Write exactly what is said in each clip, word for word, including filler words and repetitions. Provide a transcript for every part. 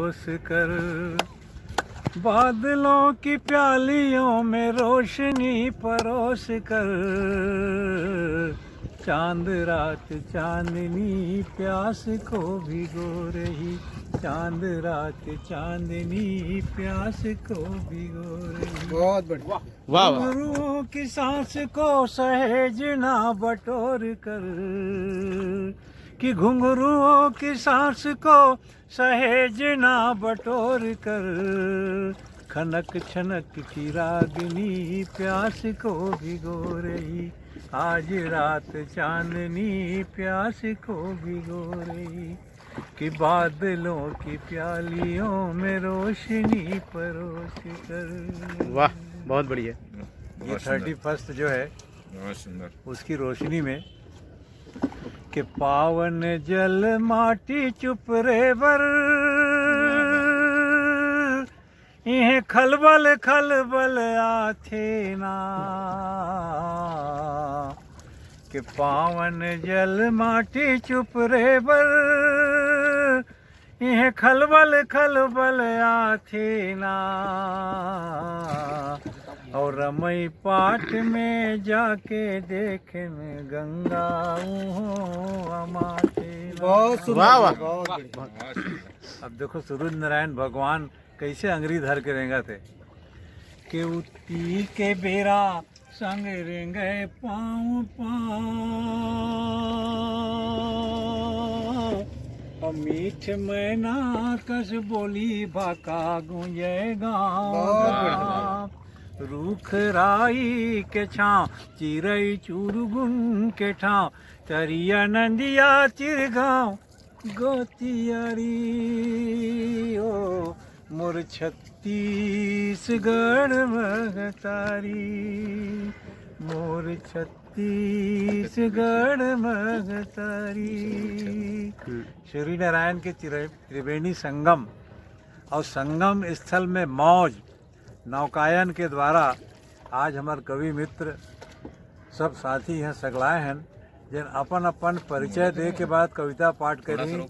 परोस कर, बादलों की प्यालियों में रोशनी परोस कर, चांद रात चांदनी प्यास को भिगो रही, चांद रात चांदनी प्यास को भिगो रही। बहुत बढ़िया। वाह, वाह। घुंघरुओं की सांस को सहेजना बटोर कर, कि घुंघरुओं की सांस को सहेजना बटोर कर, खनक छनक की रागनी प्यास को भिगो रही, आज रात चांदनी प्यास को भिगो रही, कि बादलों की प्यालियों में रोशनी परोस कर। वाह, बहुत बढ़िया। ये बहुत सुंदर। थर्टी फर्स्ट जो है, बहुत सुंदर। उसकी रोशनी में कि पावन जल माटी चुप रे बर, इहें खलबल खलबल आथे ना, कि पावन जल माटी चुप रे बर, इहें खलबल खलबल आथे ना, और रमई पाट में जाके देखे में गंगा उहों अमाथे ना। बहुत सुंदर, वाह, वाह। बहुत बढ़िया। अब देखो, सूरज नारायण भगवान कैसे अंगरी धर के रेंगथे, के उत्ती के बेरा संग रेंगे पाँव पाँव, और मीठ मैना कस बोली भाका गूंजे गाँव बहुत बढ़िया। गाँव। रूख राई के छाँव, चिरई चुरगुन के ठाँव, तरिया नंदिया चिरगाँव, गोतियारी ओ मोर छत्तीसगढ़ महतारी, मोर छत्तीसगढ़ महतारी। सूर्यनारायण के त्रि-, त्रिवेणी संगम और संगम स्थल में मौज नौकायन के द्वारा आज हमर कवि मित्र सब साथी इहाँ सगलाए हन, जेन अपन अपन परिचय दे के बाद कविता पाठ करी।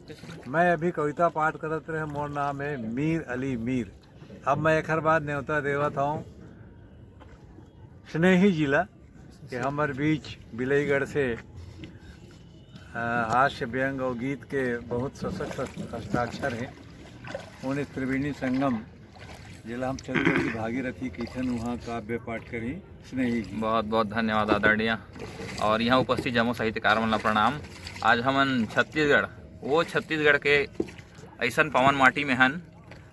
मैं अभी कविता पाठ करत रहे, मोर नाम है मीर अली मीर। अब मैं एखर बाद नेवता देवत हूँ स्नेही जी ला, कि हमर बीच बिलईगढ़ से, अ, हास्य व्यंग और गीत के बहुत सशक्त हस्ताक्षर है। उन त्रिवेणी संगम, जेला हम छत्तीसगढ़ की भागीरथी कहिथन, उहाँ काव्य पाठ करी स्नेही जी। बहुत बहुत धन्यवाद आदरणीय। और यहाँ उपस्थित जम्मो साहित्यकार मन ला प्रणाम। आज हमन छत्तीसगढ़, वो छत्तीसगढ़ के ऐसन पावन माटी में हन,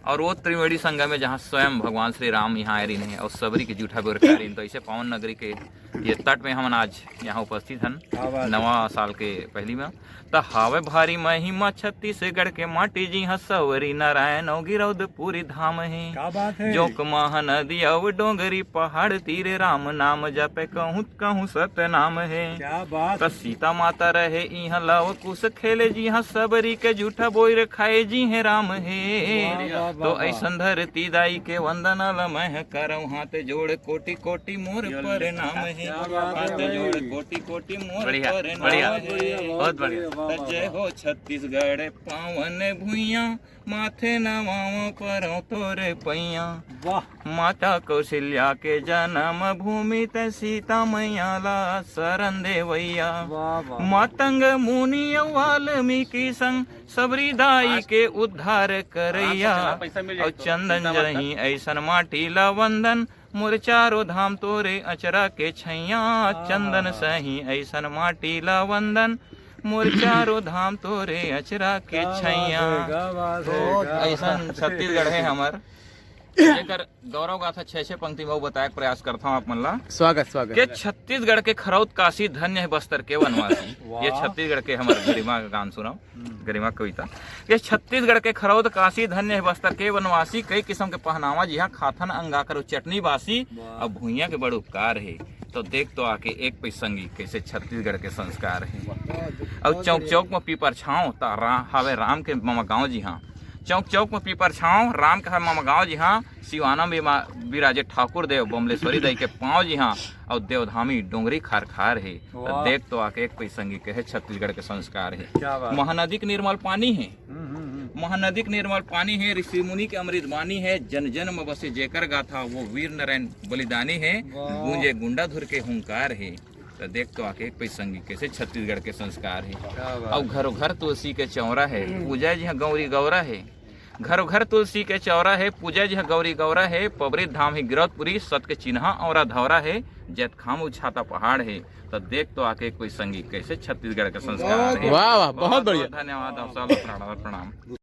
और वो त्रिवेणी संगम में, जहाँ स्वयं भगवान श्री राम यहाँ आए रहिन हे और सबरी के जूठा बोर खाए रहिन, तो ऐसे पावन नगरी के ये तट में हमन आज यहाँ उपस्थित हन। क्या बात है। नवा साल के पहली में। त हावे भारी महिमा छत्तीसगढ़ के माटी, जिहाँ सवरी नारायण अउ गिरौदपुरी धाम हे। क्या बात है। जोंक महानदी अउ डोंगरी पहाड़ तीर, राम नाम जपे कहूँ कहूँ सतनाम हे। क्या बात। त सीता माता रहे इहाँ लव कुश खेले, जिहाँ सबरी के जूठा बोर खाए जिहें राम हे। वाह, वाह, वाह, तो वाह। ऐसन धरती दाई के वंदना ल मैं करौं, हाथ जोड़ कोटि कोटि मोर प्रणाम हे। क्या बात है हाथ भाई। जोड़ कोटि कोटि मोर बढ़िया, प्रणाम बढ़िया। हे। बहुत बढ़िया। वाह, त वाह, जय वाह। हो छत्तीसगढ़ पावन भुइयां, माथे नवाव परौं तोरे पैया। वाह। माता कौशल्या के जन्म भूमि, तैं सीता मैया ला शरण देवैया। वाह, वाह। मातंग मुनि अउ वाल्मीकि संग, सबरी दाई के उद्धार करैया। अउ चंदन जही ऐसन माटी ला वंदन, मोर चारों धाम तोरे अचरा के छैया। चंदन सही ऐसन माटी ला वंदन, मोर चारों धाम तोरे अचरा के छैया। तो ऐसन छत्तीसगढ़ हे हमर, जेकर गौरव गाथा छह छह पंक्ति में अउ बताए के प्रयास करथौं आप मन ला। स्वागत, स्वागत। के छत्तीसगढ़ के खरौद काशी, धन्य हे बस्तर के वनवासी। वाह। ये छत्तीसगढ़ के हमर गरिमा के गान सुनव, हम्म। गरिमा कविता। ये छत्तीसगढ़ के खरौद काशी, धन्य हे बस्तर के वनवासी, कई किसम के पहनावा जिहाँ खाथन अंगा करो चटनी बासी। वाह। अब भुइयां के बड़ उपकार हे, तो देख तो आके एक पै संगी, कैसे छत्तीसगढ़ के संस्कार हे। वाह। अउ बहुत चौक बढ़िया। चौक में पीपर छाँव, त रा-, हावे राम के ममा गाँव जिहाँ। चौक चौक में पीपर छाँव, राम के हर ममा गाँव जिहाँ, सिवाना में मा-, बिराजे ठाकुर देव, बमलेश्वरी दाई के पाँव जिहाँ, अउ देवधामी डोंगरी खार खार हे। त वाह। देख तो आके एक पै संगी, कहे छत्तीसगढ़ के संस्कार हे। क्या बात। महानदी के निर्मल पानी हे। हम्म, हम्म, हम्म। महानदी के निर्मल पानी हे, ऋषि मुनि के अमृत बानी हे, जन जन में बसे जेकर गाथा, वो वीर नारायण बलिदानी हे, गूंजे गुंडाधुर के हुंकार हे। तो देख तो आके कोई संगी, कैसे छत्तीसगढ़ के संस्कार हे। अउ घरो घर तुलसी के चौरा हे, पूजा जिहाँ गौरी गौरा हे। घरो घर तुलसी के चौरा हे, पूजा जिहाँ गौरी गौरा हे। पबरी धाम ही गिरौदपुरी, सत के चिन्हा औरा धौरा हे। जैतखाम उछाता पहाड़ हे। तो देख तो आके कोई संगी, कैसे छत्तीसगढ़ के संस्कार हे। वाह, वाह, बहुत बढ़िया। धन्यवाद, आप सबला प्रणाम, प्रणाम।